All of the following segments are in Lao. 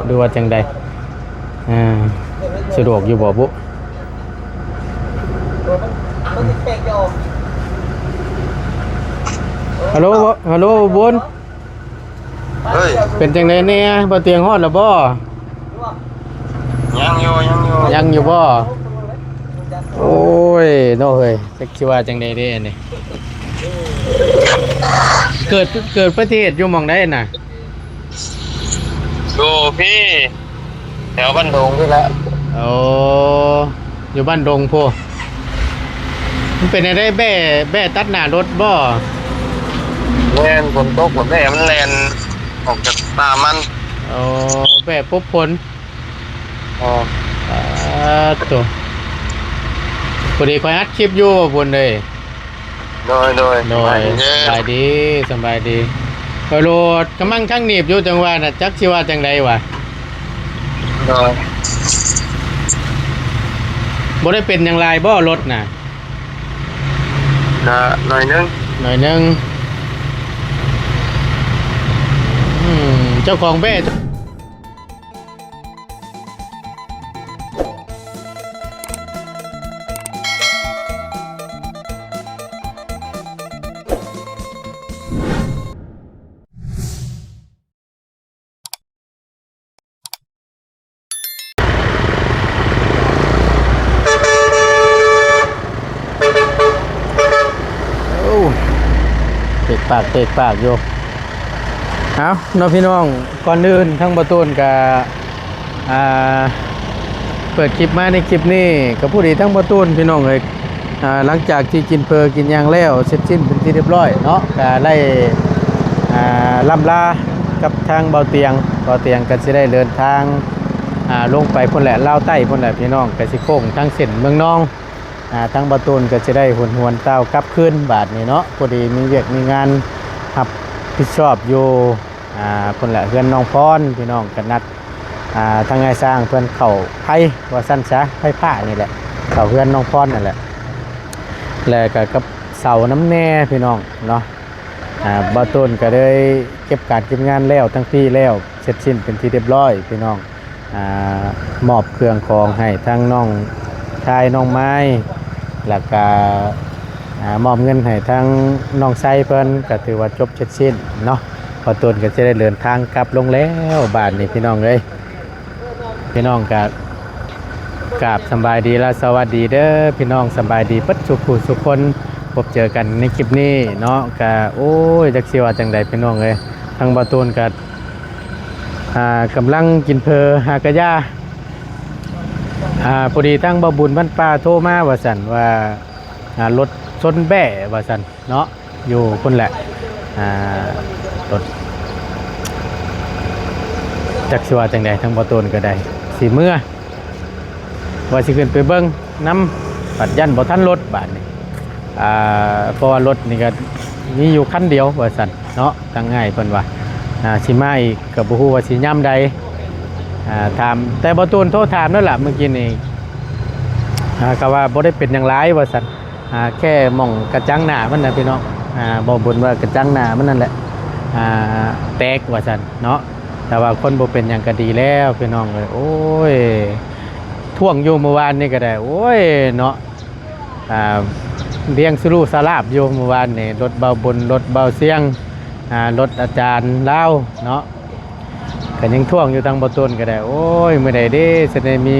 ຫຼືວ່າຈັ່ງໃດ? ອ່າ ສະດວກຢູ່ບໍ່ບຸ? ຮັລໂຫຼ ຮັລໂຫຼ ບຸນ. ເອີຍ ເປັນຈັ່ງໃດແດ່? ບໍ່ຕຽງຮອດແລ້ວບໍ່? ຍັງຢູ່ ຍັງຢູ່ ຍັງຢູ່ບໍ່? ໂອ້ຍ ເນາະເຮີ້ຍ ຈັກຊິວ່າຈັ່ງໃດເດ້ອັນນີ້. ເກີດ ເກີດອຸບັດຕິເຫດຢູ່ໝ່ອງໃດນະ? ຢູ່ພີ້ ແຖວບ້ານດົງພີ້ແຫຼະ. ໂອ້ ຢູ່ບ້ານດົງພຸ້ນ. ມັນເປັນແນວໃດ? ແບ້ ແບ້ຕັດໜ້າລົດບໍ່? ແມ່ນ ຝົນຕົກ ແບ້ມັນແລ່ນອອກຈາກຕາມັນ. ໂອ້ ແບ້ປົບຝົນ. ອໍ ປາດໂທ້ ພໍດີຂ້ອຍອັດຄລິບຢູ່ພຸ້ນເດ້. ໂດຍ ໂດຍ ໂດຍ ສະບາຍດີເດີ ສະບາຍດີ ສະບາຍດີ. ຂ້ອຍໂຫຼດກຳລັງທັງໜີບຢູ່ ຈັ່ງວ່ານະ ຈັກຊິວ່າຈັ່ງໃດຫວາ? ໂດຍ ບໍ່ໄດ້ເປັນຫຍັງຫຼາຍບໍ່ລົດນະ? ກະໜ້ອຍໜຶ່ງ ໜ້ອຍໜຶ່ງ. ອືມ ເຈົ້າຂອງແບ້ ໂອ້ ເປກປາກ ເປກປາກຢູ່. ເອົາເນາະພີ່ນ້ອງ ກ່ອນອື່ນທາງບ່າວຕູນກະ ອ່າ ເປີດຄລິບມາໃນຄລິບນີ້ ກໍພໍດີທາງບ່າວຕູນພີ່ນ້ອງເອີຍ ອ່າ ຫຼັງຈາກທີ່ກິນເຝີກິນຫຍັງແລ້ວ ເສັດສິ້ນເປັນທີ່ຮຽບຮ້ອຍເນາະ ກໍໄດ້ ອ່າ ລ່ຳລາກັບທາງບ່າວຕຽງ. ບ່າວຕຽງກໍຊິໄດ້ເດີນທາງ ອ່າ ລົງໄປພຸ້ນແຫຼະ ລາວໃຕ້ພຸ້ນແຫຼະພີ່ນ້ອງ ກໍຊິໂຄ້ງທາງເສັ້ນເມືອງນອງ. ອ່າ ທາງບ່າວຕູນກໍຊິໄດ້ຫວນໆຕ່າວກັບຄືນບາດນີ້ເນາະ ພໍດີມີວຽກມີງານຮັບຜິດຊອບຢູ່ ອ່າ ພຸ້ນແຫຼະ ເຮືອນນ້ອງພອນ ພີ່ນ້ອງກໍນັດ ອ່າ ທາງອ້າຍຊ້າງເພິ່ນເຂົ້າໄຟວ່າຊັ້ນຊະ ໄຟຟ້ານີ້ແຫຼະ ເຂົ້າເຮືອນນ້ອງພອນນັ້ນແຫຼະ ແລ້ວກໍກັບເສົານຳແດ່ພີ່ນ້ອງເນາະ. ອ່າ ບ່າວຕູນກໍເລີຍເກັບການເກັບງານແລ້ວທັງປີແລ້ວ ເສັດສິ້ນເປັນທີ່ຮຽບຮ້ອຍພີ່ນ້ອງ. ອ່າ ມອບເຄື່ອງຂອງໃຫ້ທັງນ້ອງຊາຍນ້ອງມາຍ ແລ້ວກະ ອ່າ ມອບເງິນໃຫ້ທັງນ້ອງໄຊເພິ່ນ ກະຖືວ່າຈົບເສັດສິ້ນເນາະ. ບ່າວຕູນກະຊິໄດ້ເດີນທາງກັບລົງແລ້ວບາດນີ້ພີ່ນ້ອງເອີຍ. ພີ່ນ້ອງກະກາບສະບາຍດີ ແລະ ສະຫວັດດີເດີພີ່ນ້ອງ ສະບາຍດີເບິດສູ່ຜູ້ສູ່ຄົນ. ພົບເຈີກັນໃນຄລິບນີ້ເນາະ ກະ ໂອ້ຍ ຈັກຊິວ່າຈັ່ງໃດພີ່ນ້ອງເອີຍ. ທາງບ່າວຕູນກະ ອ່າ ກຳລັງກິນເຝີຫາກະຢາ ອ່າ ພໍດີທາງບ່າວບຸນບ້ານປ່າໂທມາວ່າຊັ້ນ ວ່າ ອ່າ ລົດຊົນແບ້ວ່າຊັ້ນເນາະ ຢູ່ພຸ້ນແຫຼະ. ອ່າ ລົດ ຈັກຊິວ່າຈັ່ງໃດ ທາງບ່າວຕູນກໍໄດ້ຊິເມືອ ວ່າຊິຂຶ້ນໄປເບິ່ງນຳ ບັດຢ້ານບໍ່ທັນລົດບາດນີ້. ອ່າ ເພາະວ່າລົດນີ້ກໍມີຢູ່ຄັນດຽວວ່າຊັ້ນເນາະ ທາງອ້າຍເພິ່ນວ່າ ອ່າ ຊິມາອີກກໍບໍ່ຮູ້ວ່າຊິຍາມໃດ. ອ່າ ຖາມ ແຕ່ບ່າວຕູນໂທຖາມແລ້ວລະມື້ກີ້ນີ້ ອ່າ ກໍວ່າບໍ່ໄດ້ເປັນຫຍັງຫຼາຍວ່າຊັ້ນ. ອ່າ ແຄ່ໝ່ອງກະຈັງໜ້າມັນນະພີ່ນ້ອງ ອ່າ ບ່າວບຸນວ່າກະຈັງໜ້າມັນນັ້ນແຫຼະ ອ່າ ແຕກວ່າຊັ້ນເນາະ. ແຕ່ວ່າຄົນບໍ່ເປັນຫຍັງກໍດີແລ້ວພີ່ນ້ອງເອີຍ. ໂອ້ຍ ທ່ວງຢູ່ມື້ວານນີ້ກໍໄດ້ ໂອ້ຍເນາະ ອ່າ ລຽງສະລຸສະລາບຢູ່ມື້ວານນີ້ ລົດບ່າວບຸນ ລົດບ່າວຊຽງ ອ່າ ລົດອາຈານລາວເນາະ ກໍຍັງທ່ວງຢູ່. ທາງບ່າວຕູນກໍໄດ້ ໂອ້ຍ ມື້ໃດເດ້ຊິໄດ້ມີ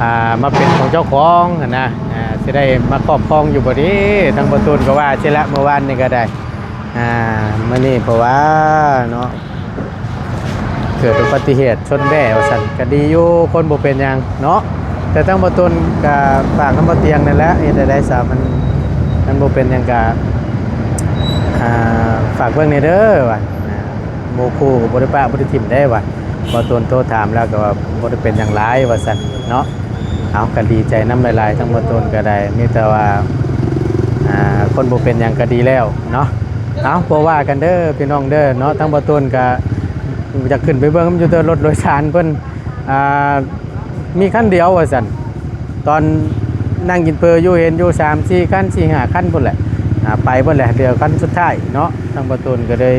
ອ່າ ມາເປັນຂອງເຈົ້າຂອງຫັ້ນນະ ອ່າ ຊິໄດ້ມາຄອບຄອງຢູ່ບໍ່ເດ້. ທາງບ່າວຕູນກໍວ່າຊີ້ລະ ມື້ວານນີ້ກໍໄດ້ ອ່າ ມື້ນີ້ເພາະວ່າເນາະ ເກີດອຸບັດຕິເຫດຊົນແບ້ວ່າຊັ້ນ ກໍດີຢູ່ ຄົນບໍ່ເປັນຫຍັງເນາະ. ແຕ່ທາງບ່າວຕູນກໍຝາກນຳບ່າວຕຽງນັ້ນແຫຼະ ເຮັດໃດໄດ້ຊະ ມັນ ມັນບໍ່ເປັນຫຍັງກໍ ອ່າ ຝາກເບິ່ງແດ່ເດີວ່າ ອ່າ ໝູ່ຄູ່ກໍບໍ່ໄດ້ປະບໍ່ໄດ້ຖິ້ມເດ້ວ່າ. ບ່າວຕູນໂທຖາມແລ້ວກໍວ່າບໍ່ໄດ້ເປັນຫຍັງຫຼາຍວ່າຊັ້ນເນາະ. ເອົາ ກໍດີໃຈນຳຫຼາຍໆ ທາງບ່າວຕູນກໍໄດ້ ມີແຕ່ວ່າ ອ່າ ຄົນບໍ່ເປັນຫຍັງກໍດີແລ້ວເນາະ. ເອົາ ບໍ່ວ່າກັນເດີພີ່ນ້ອງເດີເນາະ. ທາງບ່າວຕູນກໍຢາກຂຶ້ນໄປເບິ່ງຢູ່ ແຕ່ລົດໂດຍສານເພິ່ນ ອ່າ ມີຄັນດຽວວ່າຊັ້ນ ຕອນນັ່ງກິນເຝີຢູ່ ເຫັນຢູ່ສາມສີ່ຄັນ ສີ່ຫ້າຄັນພຸ້ນແຫຼະ ອ່າ ໄປເບິດແຫຼະ ເຫຼືອຄັນສຸດທ້າຍເນາະ. ທາງບ່າວຕູນກໍເລີຍ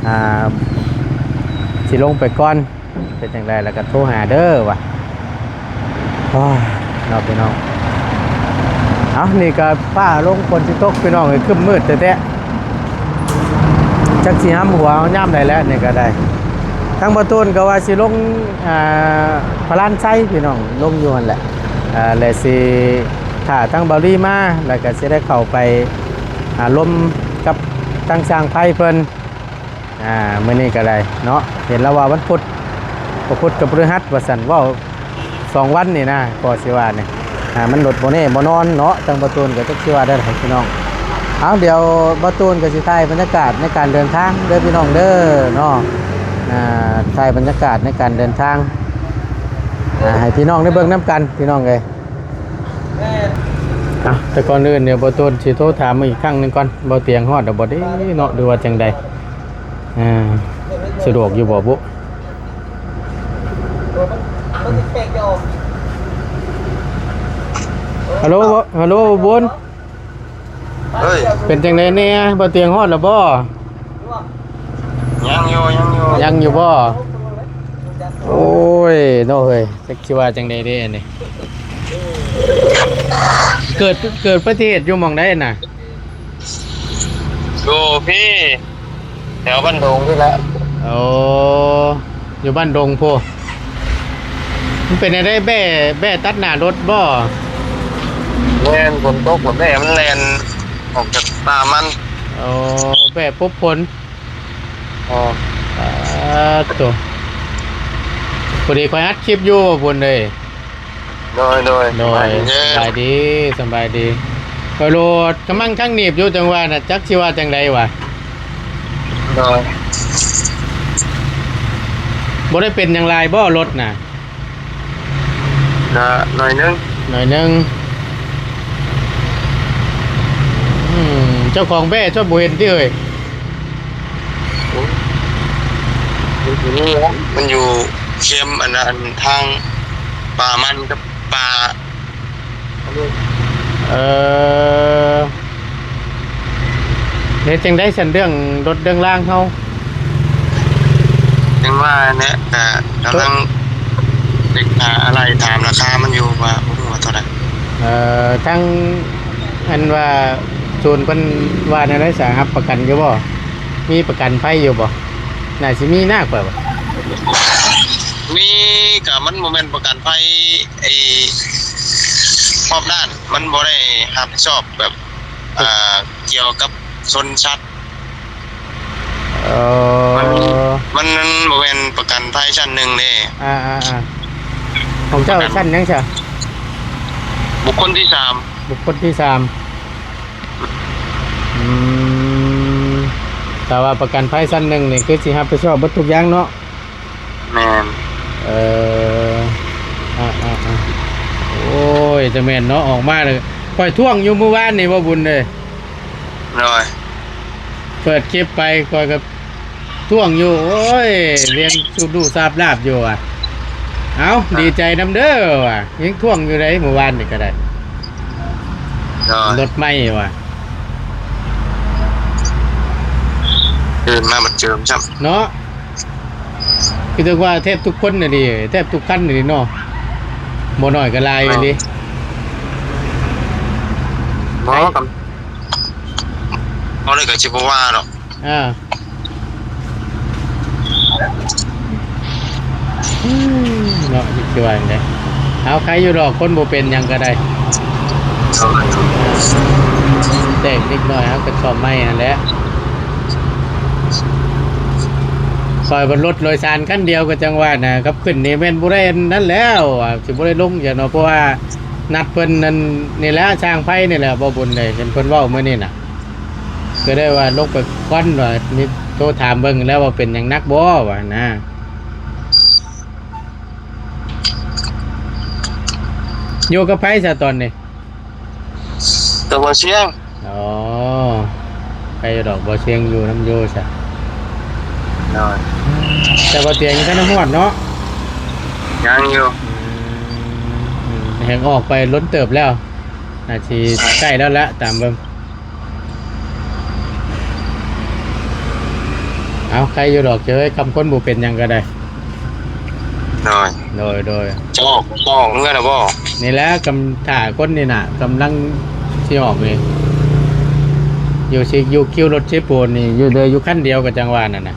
ອ່າ ຊິລົງໄປກ່ອນ ເປັນຈັ່ງໃດລະກະໂທຫາເດີວ່າ. ໂອ້ຍ ເນາະພີ່ນ້ອງ. ເອົ້າ ນີ້ກະຟ້າລົງ ຝົນຊິຕົກພີ່ນ້ອງເອີຍ ຄຶ້ມມືດແທ້ໆ ຈັກຊິຫຳຫົວເຮົາຍາມໃດແລ້ວນີ້ກະໄດ້. ທາງບ່າວຕູນກະວ່າຊິລົງ ອ່າ ພະລານໄຊພີ່ນ້ອງ ລົງຢູ່ຫັ້ນແຫຼະ ອ່າ ແລະຊິຖ້າທາງບ່າວລີມາ ລະກະຊິໄດ້ເຂົ້າໄປ ອ່າ ລົມກັບທາງຊ່າງໄຟເພິ່ນ. ອ່າ ມື້ນີ້ກະໄດ້ເນາະ ເຫັນລາວວ່າວັນພຸດ ພະພຸດກັບພະພຶຫັດວ່າຊັ້ນ ເວົ້າສອງວັນນີ້ນະ ກໍຊິວ່ານີ້ ອ່າ ມັນລົດບໍ່ແນ່ບໍ່ນອນເນາະ. ທາງບ່າວຕູນກະຈັກຊິວ່າແນວໃດພີ່ນ້ອງ. ເອົາ ດຽວບ່າວຕູນກະຊິຖ່າຍບັນຍາກາດໃນການເດີນທາງເດີພີ່ນ້ອງເດີເນາະ. ອ່າ ຖ່າຍບັນຍາກາດໃນການເດີນທາງ ອ່າ ໃຫ້ພີ່ນ້ອງໄດ້ເບິ່ງນຳກັນພີ່ນ້ອງເອີຍ. ເອົາ ແຕ່ກ່ອນອື່ນດຽວບ່າວຕູນຊິໂທຖາມເບິ່ງອີກຄັ້ງໜຶ່ງກ່ອນ ບ່າວຕຽງຮອດແລ້ວບໍ່ເດເນາະ ຫຼືວ່າຈັ່ງໃດ? ອ່າ ສະດວກຢູ່ບໍ່ບຸ? ຮາໂລ ຮາໂລ ບຸນ ເອີຍ ເປັນຈັ່ງໃດແດ່? ບ່າວຕຽງຮອດແລ້ວບໍ່? ຍັງຢູ່ ຍັງຢູ່ ຍັງຢູ່ບໍ່? ໂອ້ຍ ເນາະເຮີ້ຍ ຈັກຊິວ່າຈັ່ງໃດເດອັນນີ້. ເກີດ ເກີດອຸບັດຕິເຫດຢູ່ໝ່ອງໃດນະ? ຢູ່ພີ້ ແຖວບ້ານດົງພີ້ແຫຼະ. ໂອ້ ຢູ່ບ້ານດົງພຸ້ນ. ມັນເປັນແນວໃດ ແບ້ ແບ້ຕັດໜ້າລົດບໍ່? ແມ່ນ ຝົນຕົກ ແບ້ມັນແລ່ນອອກຈາກປ່າມັນ. ໂອ້ ແບ້ປົບຝົນ. ອໍ ປາດໂທ້ ພໍດີຂ້ອຍອັດຄລິບຢູ່ພຸ້ນເດ້. ໂດຍ ໂດຍ ໂດຍ ສະບາຍດີເດີ ສະບາຍດີ ສະບາຍດີ. ຂ້ອຍໂຫຼດກຳລັງທັງໜີບຢູ່ ຈັ່ງວ່ານະ ຈັກຊິວ່າຈັ່ງໃດຫວາ. ໂດຍ ບໍ່ໄດ້ເປັນຫຍັງຫຼາຍບໍ່ລົດນະ? ກະໜ້ອຍໜຶ່ງ ໜ້ອຍໜຶ່ງ. ອືມ ເຈົ້າຂອງແບ້ຊອບບໍ່ເຫັນຕິເອີຍ? ໂອ້ ມັນຢູ່ເຂມອັນນັ້ນ ທາງປ່າມັນກັບປ່າ. ເອີ ເຮັດຈັ່ງໃດຊັ້ນເລື່ອງລົດເລື່ອງລາງເຮົາ? ຈັ່ງວ່າແຫຼະ ກະກຳລັງເຮັດ ອາ ໄລ່ຖາມລາຄາມັນຢູ່ວ່າບໍ່ຮູ້ວ່າເທົ່າໃດ. ເອີ ທາງອັນວ່າສູນເພິ່ນວ່າແນວໃດຊະ? ຮັບປະກັນຢູ່ບໍ່? ມີປະກັນໄພຢູ່ບໍ່? ໜ້າຊິມີນາ ຂ້ອຍວ່າ. ມີ ກະມັນບໍ່ແມ່ນປະກັນໄພ ໄອ້ ຮອບດ້ານ ມັນບໍ່ໄດ້ຮັບຜິດຊອບແບບ ອ່າ ກ່ຽວກັບຊົນສັດ. ເອີ ມັນ ມັນ ມັນບໍ່ແມ່ນປະກັນໄພຊັ້ນໜຶ່ງເດ້. ອ່າໆໆ ຂອງເຈົ້າຊັ້ນຫຍັງຊະ? ບຸກຄົນທີສາມ. ບຸກຄົນທີສາມ. ອືມ ຖ້າວ່າປະກັນໄພຊັ້ນໜຶ່ງນີ້ ຄືຊິຮັບຜິດຊອບເບິດທຸກຢ່າງເນາະ? ແມ່ນ. ເອີ ອ່າໆໆ ໂອ້ຍ ຈະແມ່ນເນາະ ອອກມາເລີຍ. ຂ້ອຍທ້ວງຢູ່ມື້ວານນີ້ບໍ່ບຸນເອີຍ. ໂດຍ ເປີດຄລິບໄປ ຂ້ອຍກໍທ້ວງຢູ່ ໂອ້ຍ ວຽງຊູດູຊາບລາບຢູ່ວ່າ. ເອົ້າ ອ່າ ດີໃຈນຳເດີວ່າ ຍັງທ້ວງຢູ່ໃດ ມື້ວານນີ້ກໍໄດ້. ໂດຍ ລົດໃໝ່ວ່າ ຕື່ນມາບັດເຈີມຊ້ຳເນາະ. ຄືຖືວ່າແທບທຸກຄົນນີ້ ແທບທຸກຄັນນີ້ເນາະ ບໍ່ໜ້ອຍກໍຫຼາຍອີ່ຫຼີ. ບໍ່ ກໍ ເວົ້າໄດ້ກໍຊິບໍ່ວ່າດອກ. ອ່າ ອືມ ເນາະ ຊິວ່າຈັ່ງໃດ. ເອົາ ໃຄຢູ່ດອກ ຄົນບໍ່ເປັນຫຍັງກໍໄດ້. ແຕກເລັກນ້ອຍ ເຮົາກໍສ້ອມໃໝ່ຫັ້ນແຫຼະ. ຂ້ອຍວ່າລົດໂດຍສານຄັນດຽວກໍຈັ່ງວ່ານະ ກັບຂຶ້ນນີ້ແມ່ນບໍ່ໄດ້ນັ້ນແລ້ວ ຊິບໍ່ໄດ້ລົງຊັ້ນເນາະ ເພາະວ່ານັດເພິ່ນນັ້ນ ນີ້ແຫຼະ ຊ່າງໄຟນີ້ແຫຼະ ບໍ່ບຸນເດ້ ເຫັນເພິ່ນເວົ້າມື້ນີ້ນະ ກໍໄດ້ວ່າລົງໄປກ່ອນວ່າ ມີໂທຖາມເບິ່ງແລ້ວວ່າເປັນຫຍັງໜັກບໍ່ວ່ານະ. ຢູ່ກັບໃຜຊະຕອນນີ້? ກັບບ່າວຊຽງ. ອໍ ໃຜດອກ ບ່າວຊຽງຢູ່ນຳຢູ່ຊະ. ໂດຍ ແຕ່ບ່າວຕຽງຍັງບໍ່ທັນຮອດເນາະ? ຍັງຢູ່. ອືມ ແຮ່ງອອກໄປດົນເຕີບແລ້ວ ໜ້າຊິໃກ້ແລ້ວລະ ຕາມເບິ່ງ. ເອົາ ໃຄຢູ່ດອກເຈົ້າເອີຍ ຄຳຄົນບໍ່ເປັນຫຍັງກໍໄດ້. ໂດຍ ໂດຍ ໂດຍ ຈະອອກ ຈະອອກເມືອແລ້ວບໍ່? ນີ້ແຫຼະ ກຳ ຖ້າຄົນນີ້ນະ ກຳລັງຊິອອກນີ້ ຢູ່ຊິ ຢູ່ຄິວລົດເຊໂປນນີ້ ຢູ່ເດີ ຢູ່ຄັນດຽວ ກໍຈັ່ງວ່ານັ້ນນະ.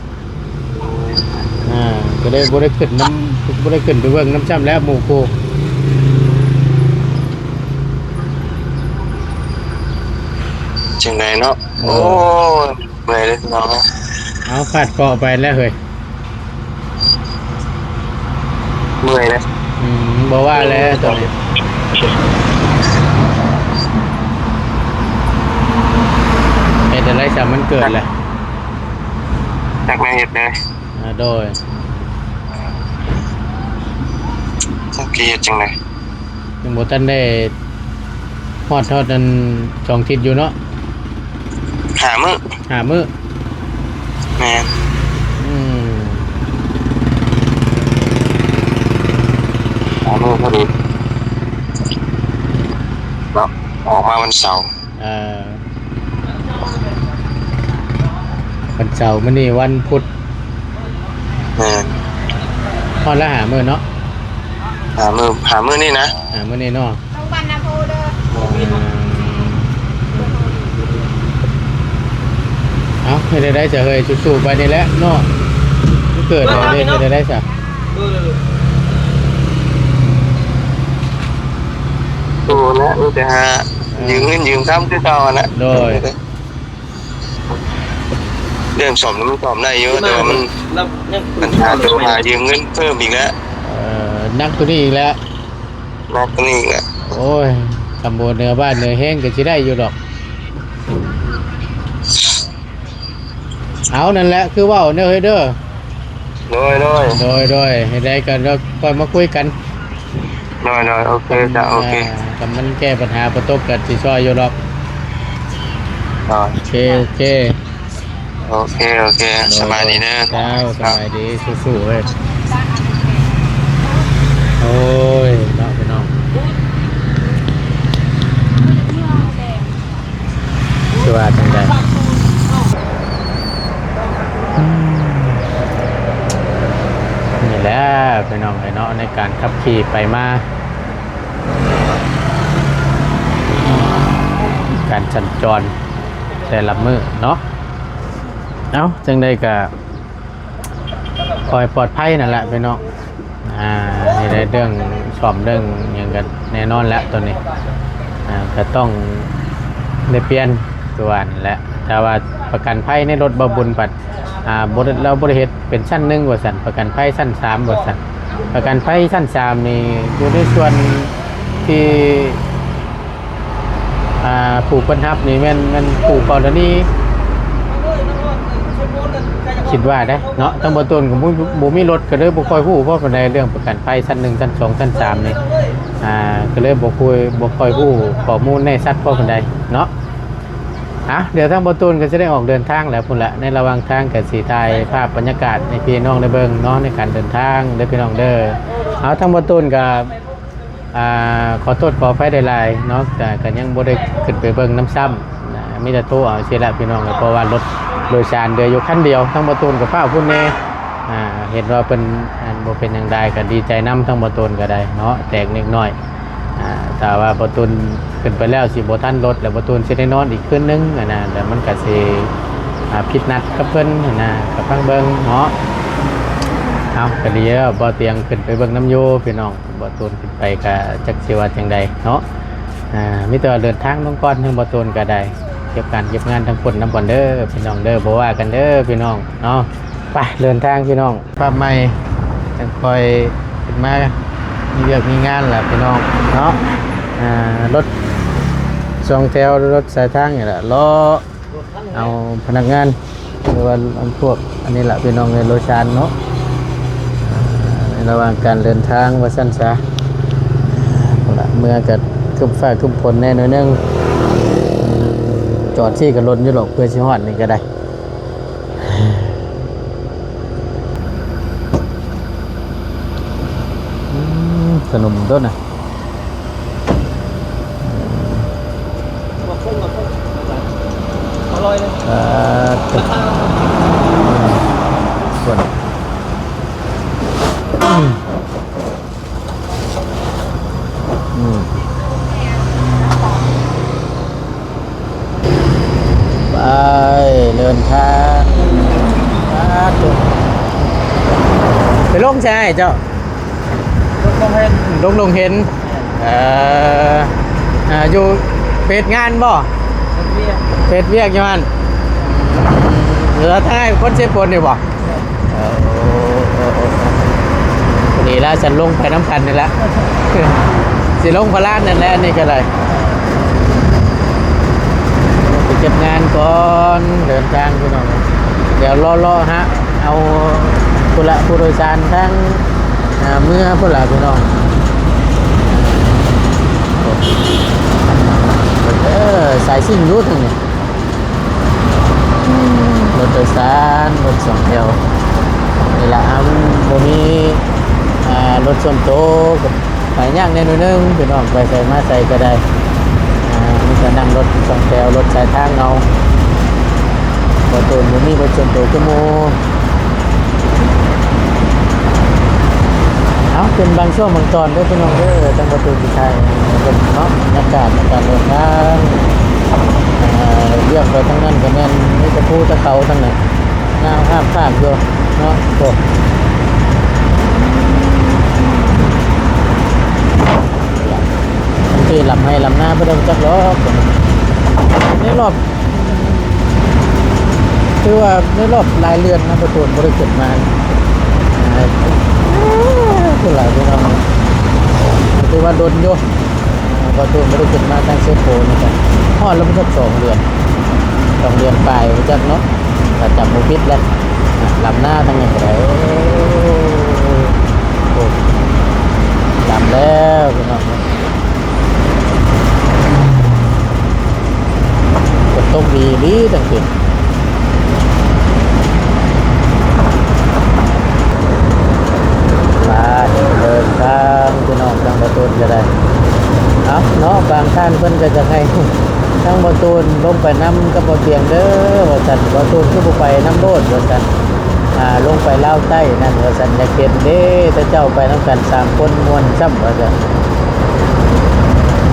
ອ່າ ກໍເລີຍບໍ່ໄດ້ຂຶ້ນນຳ ບໍ່ໄດ້ຂຶ້ນໄປເບິ່ງນຳຊ້ຳແລ້ວ ໝູ່ຄູ່. ຈັ່ງໃດເນາະ? ເອີ ໂອ້ຍ ເມື່ອຍເດ້ເນາະ. ເອົາ ຟາດເຄາະໄປແລ້ວເຮີ້ຍ. ເມື່ອຍເດ້. ອືມ ບໍ່ວ່າແລ້ວຕອນນີ້ ເຮັດຈັ່ງໃດຊະ ມັນເກີດແລ້ວ. ຈັກແມ່ນເຮັດແນວໃດ. ອ່າ ໂດຍ ຈັກຊິເຮັດຈັ່ງໃດ. ຍັງບໍ່ທັນໄດ້ຮອດ ຮອດອັນສອງທິດຢູ່ເນາະ. ຫ້າມື້ ຫ້າມື້. ແມ່ນ. ອືມ ຫ້າມື້ພໍດີເນາະ ອອກມາວັນເສົາ. ເອີ ວັນເສົາ ມື້ນີ້ວັນພຸດ. ແມ່ນ. ຮອດລະຫ້າມື້ເນາະ. ຫ້າມື້ ຫ້າມື້ນີ້ນະ. ຫ້າມື້ນີ້ເນາະ. ຕ້ອງບັນນະໂພເດີ. ເອົາ ເຮັດແນວໃດຊະເຮີ້ຍ ສູ້ໆໄປນີ້ແຫຼະເນາະ. ມັນເກີດແລ້ວເດ້ ເຮັດແນວໃດຊະ. ເອີ ໂຕແຫຼະ ມີແຕ່ຫາ ເອີ ຢືມເງິນຢືມຄຳຄືເກົ່າຫັ້ນແຫຼະ. ໂດຍ. ເລື່ອງສ້ອມມັນສ້ອມໄດ້ຢູ່ ແຕ່ວ່າມັນ ມັນຫາ ຫາຢືມເງິນເພີ່ມອີກແລ້ວ. ເອີ ໜັກກວ່ານີ້ອີກແລ້ວ. ໜັກກວ່ານີ້ອີກແລ້ວ. ໂອ້ຍ ຄຳບໍ່ເໜືອບ້ານເໜືອແຮງກໍຊິໄດ້ຢູ່ດອກ. ເອົາ ນັ້ນແຫຼະ ຄືເວົ້າເດີເຮີ້ຍເດີ. ໂດຍ ໂດຍ ໂດຍ ໂດຍ ເຮັດໃດກໍດຽວຄ່ອຍມາຄຸຍກັນ. ໂດຍ ໂດຍ ໂອເຄ ເອີ ຈ້າ ໂອເຄ ອ່າ ຄັນມັນແກ້ບັນຫາບໍ່ຕົກກໍຊິຊ່ອຍຢູ່ດອກ. ໂດຍ ໂອເຄ ໂອເຄ ໂອເຄ ໂອເຄ ໂດຍ ສະບາຍດີເດີ. ເຈົ້າ ສະບາຍດີ ສູ້ໆເວີ້ຍ. ໂອ້ຍ ເນາະ ພີ່ນ້ອງ. ຊິວ່າຈັ່ງໃດ? ອືມ ນີ້ແຫຼະພີ່ນ້ອງເອີຍເນາະ ໃນການຂັບຂີ່ໄປມາ ການສັນຈອນແຕ່ລະມື້ເນາະ. ເອົ້າ ຈັ່ງໃດກະ ຂໍໃຫ້ປອດໄພນັ້ນແຫຼະພີ່ນ້ອງ. ອ່າ ໃນເລື່ອງສ້ອມເລື່ອງຫຍັງກໍແນ່ນອນແຫຼະ ຕອນນີ້ ອ່າ ກໍຕ້ອງໄດ້ປ່ຽນ ຄືວ່ານັ້ນແຫຼະ. ແຕ່ວ່າປະກັນໄພໃນລົດບ່າວບຸນພັດ ອ່າ ບໍ່ ລາວບໍ່ໄດ້ເຮັດເປັນຊັ້ນໜຶ່ງວ່າຊັ້ນ ປະກັນໄພຊັ້ນສາມວ່າຊັ້ນ. ປະກັນໄພຊັ້ນສາມນີ້ຢູ່ໃນສ່ວນທີ່ ອ່າ ຜູ້ເພິ່ນຮັບນີ້ແມ່ນ ແມ່ນຄູ່ກໍລະນີ ຄິດວ່າໄດ໋ເນາະ. ທາງບ່າວຕູນກໍບໍ່ ບໍ່ມີລົດ ກໍເລີຍບໍ່ຄ່ອຍຮູ້ພໍປານໃດ ເລື່ອງປະກັນໄພຊັ້ນໜຶ່ງ ຊັ້ນສອງ ຊັ້ນສາມນີ້ ອ່າ ກໍເລີຍບໍ່ຄ່ອຍ ບໍ່ຄ່ອຍຮູ້ຂໍ້ມູນແນ່ຊັດພໍປານໃດເນາະ. ອ່ະ ດຽວທາງບ່າວຕູນກໍຊິໄດ້ອອກເດີນທາງແລ້ວພຸ້ນລະ ໃນລະຫວ່າງທາງກໍຊິຖ່າຍພາບບັນຍາກາດໃຫ້ພີ່ນ້ອງໄດ້ເບິ່ງເນາະ ໃນການເດີນທາງເດີພີ່ນ້ອງເດີ. ເອົາ ທາງບ່າວຕູນກໍ ອ່າ ຂໍໂທດຂໍອະໄພຫຼາຍໆເນາະ ກະ ກະຍັງບໍ່ໄດ້ຂຶ້ນໄປເບິ່ງນຳຊ້ຳນະ ມີແຕ່ໂທເອົາຊີ້ແຫຼະພີ່ນ້ອງເອີຍ ເພາະວ່າລົດໂດຍສານເຫຼືອຢູ່ຄັນດຽວ. ທາງບ່າວຕູນກໍຟ້າວພຸ້ນແດ່ ອ່າ ເຫັນວ່າເພິ່ນ ອັນ ບໍ່ເປັນຫຍັງໃດ ກໍດີໃຈນຳທາງບ່າວຕູນກໍໄດ້ເນາະ ແຕກເລັກນ້ອຍ. ອ່າ ຖ້າວ່າບ່າວຕູນຂຶ້ນໄປແລ້ວຊິບໍ່ທັນລົດ ແລ້ວບ່າວຕູນຊິໄດ້ນອນອີກຄືນໜຶ່ງຫັ້ນນະ ແລ້ວມັນກໍຊິ ອ່າ ຜິດນັດກັບເພິ່ນຫັ້ນນະ ກໍຟັງເບິ່ງເນາະ. ເອົາ ກໍດີແລ້ວ ບ່າວຕຽງຂຶ້ນໄປເບິ່ງນຳຢູ່ພີ່ນ້ອງ. ບ່າວຕູນຂຶ້ນໄປກະຈັກຊິວ່າຈັ່ງໃດເນາະ. ອ່າ ມີແຕ່ວ່າເດີນທາງລົງກ່ອນ ທາງບ່າວຕູນກະໄດ້ ເກັບການເກັບງານທາງພຸ້ນນຳກ່ອນເດີພີ່ນ້ອງເດີ ບໍ່ວ່າກັນເດີພີ່ນ້ອງເນາະ. ໄປ ເດີນທາງພີ່ນ້ອງ ພາບໃໝ່ ຈັ່ງຄ່ອຍຂຶ້ນມາ ມີວຽກມີງານລະພີ່ນ້ອງເນາະ. ອ່າ ລົດສອງແຖວ ລົດສາຍທາງນີ້ລະ ເລາະ ເອົາພະນັກງານ ຫຼືວ່າອັນພວກອັນນີ້ລະພີ່ນ້ອງເອີຍ ໂດຍສານເນາະ. ໃນລະຫວ່າງການເດີນທາງວ່າຊັ້ນຊະ ພຸ້ນລະ ເມືອກໍຄຶ້ມຟ້າຄຶ້ມຝົນແດ່ໜ້ອຍໜຶ່ງ ຈອດຊີ້ກໍລົນຢູ່ດອກ ເພື່ອຊິຮອດນີ້ກໍໄດ້. ອືມ ຂະໜົມໂຕນະ. ອະ ເອີ ເພິ່ນ ອືມ ໃຊ່ເຈົ້າ ດົງດົງເຫັນ ດົງດົງເຫັນ. ເອີ ອ່າ ຢູ່ ໄປເຮັດງານບໍ່? ເຮັດວຽກ ໄປເຮັດວຽກຢູ່ຫັ້ນ. ແລ້ວທາງອ້າຍຄົນເຊໂປນນີ້ບໍ່? ເອີ ໂອ້ ໂອ້ ໂອ້ ໂອ້ ພໍດີລະ ສັນລົງໄປນຳກັນນີ້ລະ ຊິລົງພະລານນັ້ນແຫຼະ ອັນນີ້ກໍໄດ້. ໄປເກັບງານກ່ອນ ເດີນທາງພີ່ນ້ອງ ດຽວເລາະໆຫາເອົາ ພຸ້ນລະ ຜູ້ໂດຍສານທາງ ອ່າ ເມືອພຸ້ນລະພີ່ນ້ອງ. ເອີ ສາຍຊິ້ງຢູ່ທາງນີ້ ລົດໂດຍສານ ລົດສອງແຖວນີ້ລະ. ອ່າ ມັນບໍ່ມີ ອ່າ ລົດສ່ວນໂຕ ໄປຍາກແດ່ໜ້ອຍໜຶ່ງພີ່ນ້ອງ ໄປໃສມາໃສກໍໄດ້ ອ່າ ມີແຕ່ນັ່ງລົດສອງແຖວ ລົດສາຍທາງເອົາ. ບໍ່ໂຕນບໍ່ມີລົດສ່ວນໂຕຄືໝູ່. ເອົາ ເປັນບາງຊ່ວງບາງຕອນເດີພີ່ນ້ອງເດີ ທາງປະຕູພິໄທເບິ່ງເນາະ ບັນຍາກາດໃນການເດີນທາງ. ເອີ ວຽກໄປທາງນັ້ນກໍແມ່ນມີແຕ່ພູແຕ່ເຂົາທັງນັ້ນ ງາມຮາບຄາບຢູ່ເນາະ. ໂອ້ ບາງທີລຳໄຮ່ລຳນາບໍ່ໄດ້ຈັກດອກ ໃນລອບ ຖືວ່າໃນລອບຫຼາຍເດືອນນະ ປະຕູນບໍ່ໄດ້ຂຶ້ນມາ ອ່າ ຄືຫຼາຍພີ່ນ້ອງ ຖືວ່າດົນຢູ່ ອ່າ ປະຕູນບໍ່ໄດ້ຂຶ້ນມາທາງເຊໂປນນີ້ ກໍຮອດແລ້ວບໍ່ຈັກສອງເດືອນ ສອງເດືອນປາຍບໍ່ຈັກເນາະ ຖ້າຈຳບໍ່ຜິດແຫຼະ. ອ່າ ລຳນາທາງນີ້ກໍໄດ້ ໂອ້ ໂອ້ ລຳແລ້ວພີ່ນ້ອງ. ຝົນຕົກດີອີ່ຫຼີຈັ່ງຊີ້ ໄປເດີນທາງພີ່ນ້ອງ ທາງບໍ່ຕູນກໍໄດ້. ເອົາເນາະ ບາງທ່ານເພິ່ນກໍຢາກໃຫ້ທາງບໍ່ຕູນລົງໄປນຳກັບບໍ່ຕຽງເດີວ່າຊັ້ນ ບໍ່ຕູນຄືບໍ່ໄປນຳໂລດວ່າຊັ້ນ. ອ່າ ລົງໄປລາວໃຕ້ນັ້ນວ່າຊັ້ນ ຢາກເຫັນເດ້ ເຂົາເຈົ້າໄປນຳກັນສາມຄົນມ່ວນຊ້ຳວ່າຊັ້ນ.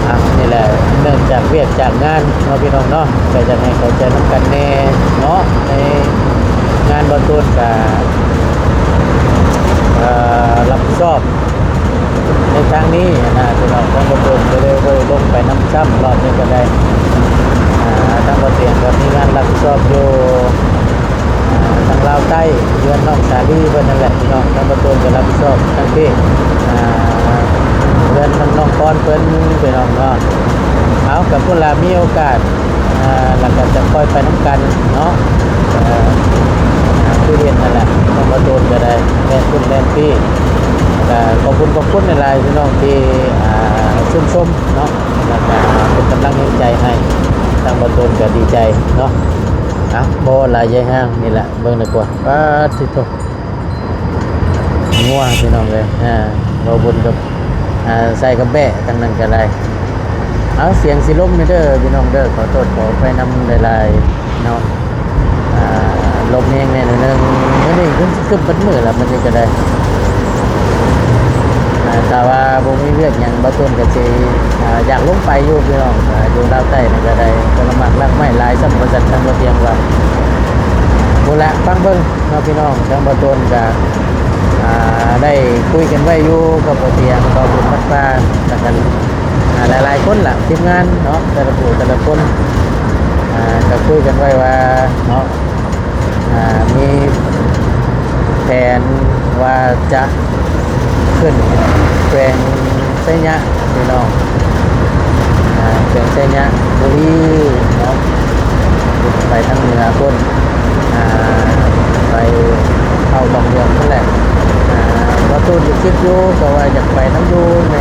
ອ່າ ນີ້ແຫຼະ ເນື່ອງຈາກວຽກຈາກງານເນາະ ພີ່ນ້ອງເນາະ ກໍຢາກໃຫ້ເຂົ້າໃຈນຳກັນແດ່ເນາະ ໃນງານບໍ່ຕູນກະ ເອີ ຮັບຜິດຊອບ ໃນທາງນີ້ຫັ້ນນະ ພີ່ນ້ອງ ທາງບໍ່ຕູນກໍເລີຍບໍ່ໄດ້ລົງໄປນຳຊ້ຳ ຮອບນີ້ກໍໄດ້. ອ່າ ທາງບໍ່ຕຽງກໍມີງານຮັບຜິດຊອບຢູ່ ອ່າ ທາງລາວໃຕ້ ເຮືອນນ້ອງສາລີເພິ່ນນັ້ນແຫຼະ ພີ່ນ້ອງ ທາງບໍ່ຕູນກໍຮັບຜິດຊອບທາງພີ້ ອ່າ ເຮືອນນ້ອງພອນເພິ່ນ ພີ່ນ້ອງເນາະ. ເອົາ ກໍພຸ້ນລະ ມີໂອກາດ ອ່າ ແລ້ວກໍຈະຄ່ອຍໄປນຳກັນເນາະ. ເອີ ຄືເຫັນນັ້ນແຫຼະ ທາງບໍ່ຕູນກໍໄດ້ແລ່ນພຸ້ນແລ່ນພີ້ ກໍຂອບຄຸນຂອບຄຸນຫຼາຍໆ ພີ່ນ້ອງທີ່ ອ່າ ຊື່ນຊົມເນາະ ແລ້ວກໍເປັນກຳລັງແຮງໃຈໃຫ້ ທາງບໍ່ຕູນກໍດີໃຈເນາະ. ອ່ະ ບໍ່ຫຼາຍໃຫຍ່ຫ້າງ ນີ້ແຫຼະ ເບິ່ງດີກວ່າ ປາດທິໂທ ງົວພີ່ນ້ອງເອີຍ ອ່າ ບໍ່ບຸນກັບ ອ່າ ໃສ່ກັບແບ້ທາງນັ້ນກໍໄດ້. ເອົາ ສຽງຊິລົມແດ່ເດີພີ່ນ້ອງເດີ ຂໍໂທດຂໍອະໄພນຳຫຼາຍໆເນາະ. ອ່າ ລົມແຮງແດ່ໜ້ອຍໜຶ່ງ ມື້ນີ້ຄືຊິຄຶ້ມເບິດມື້ລະ ມື້ນີ້ກໍໄດ້. ອ່າ ຖ້າວ່າບໍ່ມີວຽກຫຍັງ ບ່າວໂຕນກໍຊິ ອ່າ ຢາກລົງໄປຢູ່ພີ່ນ້ອງ ອ່າ ຢູ່ລາວໃຕ້ນີ້ກໍໄດ້ ຜົນລະໝາກລາກໄມ້ຫຼາຍຊ້ຳ ວ່າຊັ້ນ ທາງບ່າວຕຽງວ່າ ພຸ້ນລະ ຟັງເບິ່ງເນາະພີ່ນ້ອງ. ທາງບ່າວໂຕນກໍ ອ່າ ໄດ້ຄຸຍກັນໄວ້ຢູ່ກັບບ່າວຕຽງ ບ່າວບຸນວັດປ່າ ແລ້ວກໍ ອ່າ ຫຼາຍໆຄົນລະ ທີມງານເນາະ ແຕ່ລະຜູ້ແຕ່ລະຄົນ ອ່າ ກໍຄຸຍກັນໄວ້ວ່າເນາະ ອ່າ ມີແຜນວ່າຈະຂຶ້ນແຂວງໄຊຍະພີ່ນ້ອງ ອ່າ ແຂວງໄຊຍະບູລີເນາະ ໄປທາງເໜືອພຸ້ນ ອ່າ ໄປເຂົ້າດອງເດືອງພຸ້ນແຫຼະ. ອ່າ ບ່າວໂຕນກໍຄິດຢູ່ ກໍວ່າຢາກໄປນຳຢູ່ໃນ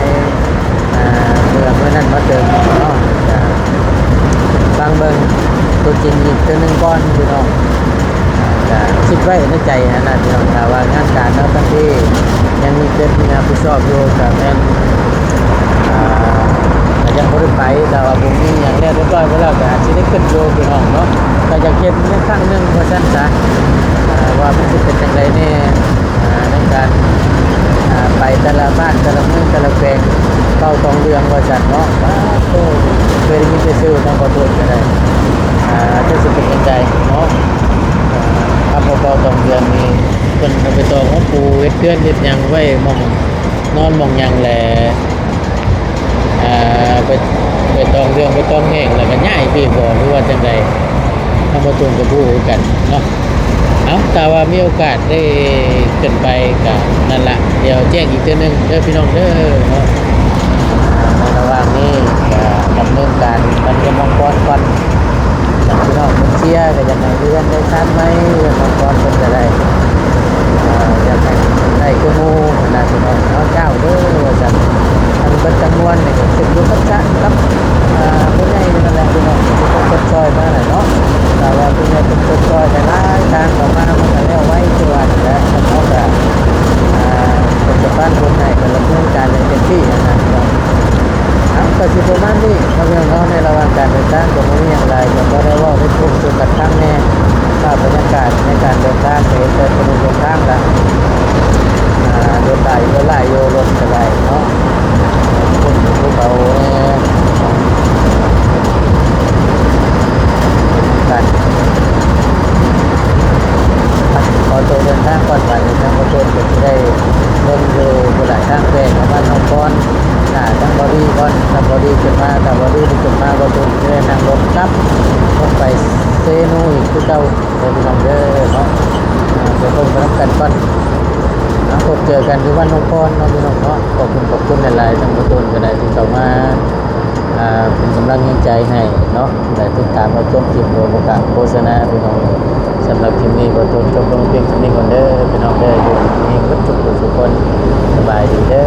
ອ່າ ເມື່ອ ເມື່ອນັ້ນມາເຕີມເນາະ ກະຟັງເບິ່ງຕົວຈິງອີກເທື່ອໜຶ່ງກ່ອນພີ່ນ້ອງ. ກະຄິດໄວ້ໃນໃຈຫັ້ນນະພີ່ນ້ອງ ຖ້າວ່າງານການເນາະ ທັງທີ່ຍັງມີເປັນຮັບຜິດຊອບຢູ່ ກະແມ່ນ ອ່າ ກະຍັງບໍ່ໄດ້ໄປ ຖ້າວ່າບໍ່ມີຫຍັງແລ້ວຮຽບຮ້ອຍໄປແລ້ວ ກະອາດຊິໄດ້ຂຶ້ນຢູ່ພີ່ນ້ອງເນາະ. ກະຢາກເຮັດໃນຄັ້ງໜຶ່ງວ່າຊັ້ນຊະ ອ່າ ວ່າມັນຊິເປັນຈັ່ງໃດແດ່. ອ່າ ໃນການ ອ່າ ໄປແຕ່ລະບ້ານ ແຕ່ລະເມືອງ ແຕ່ລະແຂວງ ເຂົ້າດອງເດືອງວ່າຊັ້ນເນາະ. ປາດໂທ້ ເຄີຍໄດ້ຍິນແຕ່ຊື່ ທາງບ່າວໂຕນກໍໄດ້ ອ່າ ຈັກຊິເປັນຈັ່ງໃດເນາະ. ອ່າ ພໍ່ເຖົ້າຕອງເດືອນນີ້ ເພິ່ນເອົາໃບຕອງມາປູເຮັດເຮືອນເຮັດຫຍັງໄວ້ ໝ່ອງນອນໝ່ອງຫຍັງແຫຼະ ອ່າ ໃບ ໃບຕອງເດືອນ ໃບຕອງແຫ້ງ ແລ້ວກໍຍ້າຍໄປບໍ່ ຫຼືວ່າຈັ່ງໃດ ທາງບ່າວໂຕນກໍບໍ່ຮູ້ຄືກັນເນາະ. ເອົາ ຖ້າວ່າມີໂອກາດໄດ້ຂຶ້ນໄປກໍນັ້ນລະ ດຽວແຈ້ງອີກເທື່ອໜຶ່ງເດີພີ່ນ້ອງເດີເນາະ. ໃນລະຫວ່າງນີ້ກໍດຳເນີນການມາເຕຣີຍມຂອງຂວັນກ່ອນ ພີ່ນ້ອງເພິ່ນເຊຍກໍຢາກໃຫ້ເຮືອນໄດ້ຊານໃໝ່ ເຮືອນຂອງຂວັນເພິ່ນກໍໄດ້ ເອີ ຢາກໃຫ້ໄດ້ຄືໝູ່ຫັ້ນນະ ພີ່ນ້ອງເນາະ. ເຈົ້າເດີວ່າຊັ້ນ ທັງເບິດທັງມວນນີ້ກໍຂຶ້ນຢູ່ກັບ ກັບ ເອີ ຜູ້ໃຫຍ່ນັ້ນແຫຼະ ພີ່ນ້ອງ ເປັນຄົນຊົດຊ່ອຍມາແຫຼະເນາະ. ຖ້າວ່າຜູ້ໃຫຍ່ເພິ່ນຊົດຊ່ອຍຫຼາຍໆ ທາງເຂົ້າມາ ມັນກໍແລ້ວໄວຄືວ່ານັ້ນແຫຼະ. ເຮົາກໍ ອ່າ ເພິ່ນຈະປານບຸນໃຫ້ ກໍດຳເນີນການຢ່າງເຕັມທີ່ຫັ້ນນະ ພີ່ນ້ອງ. ເອົາ ກໍຊິປະມານນີ້ເນາະ ພີ່ນ້ອງເນາະ. ໃນລະຫວ່າງການເດີນທາງກໍບໍ່ມີຫຍັງຫຼາຍ ກໍພໍໄດ້ເວົ້າໄດ້ພົບສູ່ກັນທາງແດ່ ພາບບັນຍາກາດໃນການເດີນທາງ ກໍເຫັນແຕ່ຖະໜົນຫົນທາງລະ ອ່າ ລົດຫຼາຍ ລົດຫຼາຍຢູ່ ລົດກໍຫຼາຍເນາະ ຄົນກໍເບົາແດ່ກັນ. ຂໍຕົວເດີນທາງກ່ອນ ບາດນີ້ທາງບ່າວໂຕນກໍຊິໄດ້ເບິ່ງຢູ່ ພຸ້ນລະ ທາງແຂວງ ບ້ານໜອງຄອນ ຖ້າທາງບ່າວດີກ່ອນ ທາງບ່າວດີຂຶ້ນມາ ຖ້າບ່າວດີບໍ່ຂຶ້ນມາ ບ່າວໂຕນຊິໄດ້ນັ່ງລົດກັບລົງໄປເຊນູອີກຄືເກົ່າເດີ ພີ່ນ້ອງເດີເນາະ. ເອົາ ໄປເບິ່ງໄປນຳກັນກ່ອນ ມາພົບເຈີກັນຢູ່ບ້ານໜອງຄອນເນາະ ພີ່ນ້ອງເນາະ. ຂອບຄຸນ ຂອບຄຸນຫຼາຍໆ ທາງບ່າວໂຕນກໍໄດ້ທີ່ເຂົ້າມາ ອ່າ ເປັນກຳລັງແຮງໃຈໃຫ້ເນາະ ໄດ້ຕິດຕາມຮັບຊົມຄລິບໂດຍບໍ່ການໂຄສະນາ ພີ່ນ້ອງ. ສຳລັບຄລິບນີ້ ບ່າວໂຕນຈົບລົງພຽງເທົ່ານີ້ກ່ອນເດີ ພີ່ນ້ອງເດີ. ຢູ່ດີມີແຮງເບິດທຸກຜູ້ທຸກຄົນ ສະບາຍດີເດີ.